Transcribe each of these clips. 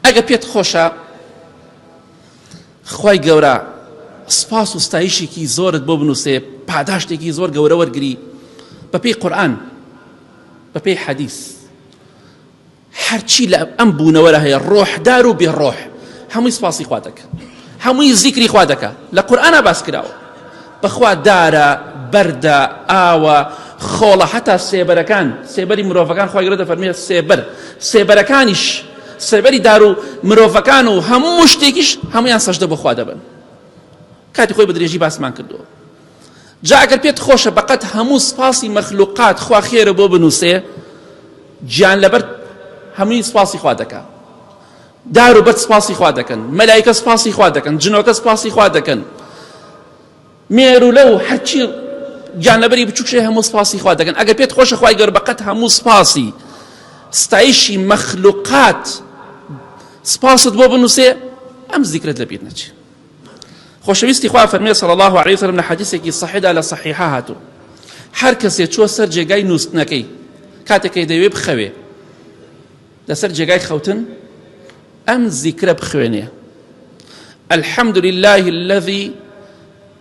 ئەگە پێت خۆشە خوای گەورە سپاس و ستایشێکی زۆرت بۆ بنووسێ پاداشتێکی زۆر گەورە وەرگری بەپێی قورئان بەپێی حەدیث هەرچی لە ئەم بوونەوەرە هەیە ڕۆحدار و بێ ڕۆح هەمووی سپاسی خوا دەکە هەمووی زیکری خوا دەکە لە قورئانا باس کراوە بەخوا دارە بەردە ئاوە خۆڵە هەتا سێبەرەکان سێبەری مرۆڤەکان خی گەورە دەفەرمێ سێبەر سێبەرەکانیش سێبەری دار و مرۆڤەکان و هەموو شتێکیش هەمویان سەجدە بۆ خوا دەبن کاتی خۆی بە درێژی باسمان کردووە جا ئەگەر پێت خۆشە بەقەت هەموو سپاسی مەخلوقات خوا خێرە بۆ بنووسێ گیان لەبەر هەمووی سپاسی خوا دەکا دار و بەرد سپاسی خوا دەکەن مەلایکە سپاسی خوا دەکەن جنۆکە سپاسی خوا دەکەن مێرولە و هەرچی گیانلەبەری بچووک شەی هەموو سپاسی خوا دەکەن ئەگەر پێت خۆشە خوای گەورە بەقەت هەموو سپاسی ستایشی مەخلوقات سپاست بۆ بنووسێ ئەم زیکرت لەبیر نەچێ خۆشەویستی خوا فەرمێ صلی الله علیه وسلم لە حەدیثێکی صحیحدا لە صحیحە هاتوو هەر کەسێ چووە سەر جێگای نووستنەکەی کاتێک دەیەوێ بخەوێ لەسەر جێگای خەوتن ئەم زیکرە بخوێنێ الحمد لله الذي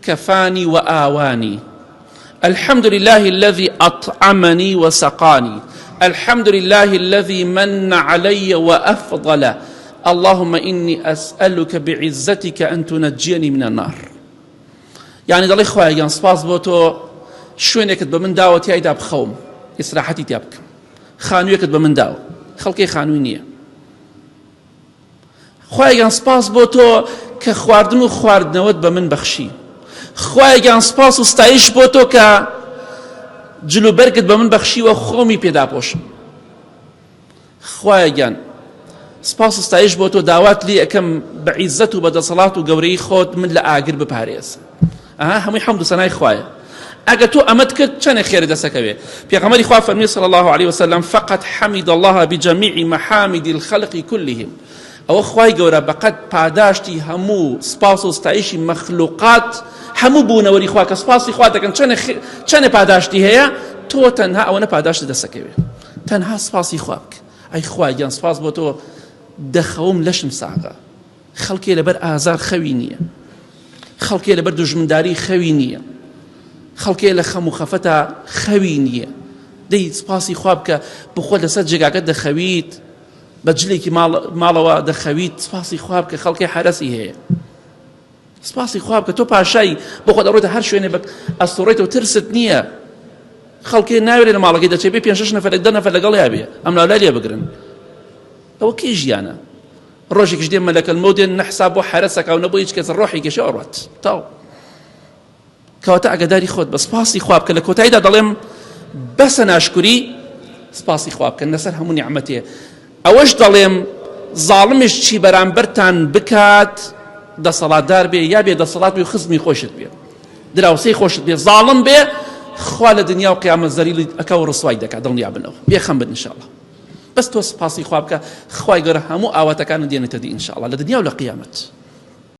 كفاني وآواني الحمد لله الذي أطعمني وسقاني الحمد لله الذي من علي وأفضل اللهم إني أسألك بعزتك أن تنجيني من النار يعني دەڵێ خوایە گیان سپاس بۆ تۆ شوێنێکت بە من داوە تیایدا بخەوم ئیسراحەتی تیا بکەم خانوویەکت بە من داوە خەڵکی خانووی نییە خوایە گیان سپاس بۆ تۆ کە خواردن و خواردنەوەت بە من بەخشی خوایە گیان سپاس و ستایش بۆ تۆ کە جلوبەرگت بە من بەخشیوە خۆمی پێداپۆشم خوایە گیان سپاس و ستایش بۆ تۆ داوات لێ ئەکەم بە عیزەت و بە دەسەڵات و گەورەی خۆت من لە ئاگر بپارێز ئەها هەمووی حەمد و سەنای خوایە ئەگە تۆ ئەمەت کرد چەنێ خێرت دەسەکەوێ پێغەمبەری خوا فەرمی صلی الله علیه وسلم فقد حمد الله بجميع محامد الخلق كلهم ئەوە خوای گەورە بەقەد پاداشتی هەموو سپاس و ستایشی مەخلوقات هەموو بوونەوەری خوا کە سپاسی خوا دەکەن چەنێ چەنێ پاداشتی هەیە تۆ تەنها ئەوەنە پاداشت دەسەکەوێ تەنها سپاسی خوا بکە ئەی خوا گیان سپاس بۆ تۆ دەخەوم لەشم ساغە خەڵکێ لەبەر ئازار خەوی نییە خەڵکێ لەبەر دوژمنداری خەوی نییە خەڵکێ لە خەم و خەفەتا خەوی نییە دەی سپاسی خوا بکە بخۆ لەسەر جێگاکە دەخەویت بە جلێکی ماڵەوە دەخەویت سپاسی خوا بکە خەڵکی حرەسی هەیە سپاسی خوا بکە تۆ پاشای بۆ خۆت ئەڕۆیتە هەر شوێنێ بە ئەستوڕێتەوە ترست نییە خەڵکێ ناوێرێ لە ماڵەکەی دەچێت بێ پێ شش نەفەر دە نەفەر لەگەڵیا بێ ئەم لاولای لێ بگرن ئەوە کەی ژیانە ڕۆژێکیش دێ مەلەکەل مەوت دێ نە حساب بۆ حەرەسەکا و نە بۆ هیچ کەس ڕۆحی کێشە ئەڕوات تاو کەواتە ئاگاداری خۆت بە سپاسی خوا بکە لە کۆتاییدا دەڵێم بەسە ناشکوری سپاسی خوا بکەن لەسەر هەموو نیعمەتێ ئەوەش دەڵێم زاڵمیش چی بەرامبەرتان بکات دەسەڵاتدار بێ یا بێ دەسەڵات بێ خزمی خۆشت بێ دراوسێی خۆشت بێ زاڵم بێ خوا لە دنیا و قیامەت زەلیلی ئەکا و ڕسوای دەکات دڵنیا بنەوە بێخەم بن ئینشاءاللە بەس تۆ سپاسی خوا بکە خوای گەورە هەموو ئاواتەکانت دێنێتە دی ئینشاءاللە لە دنیا و لە قیامەت.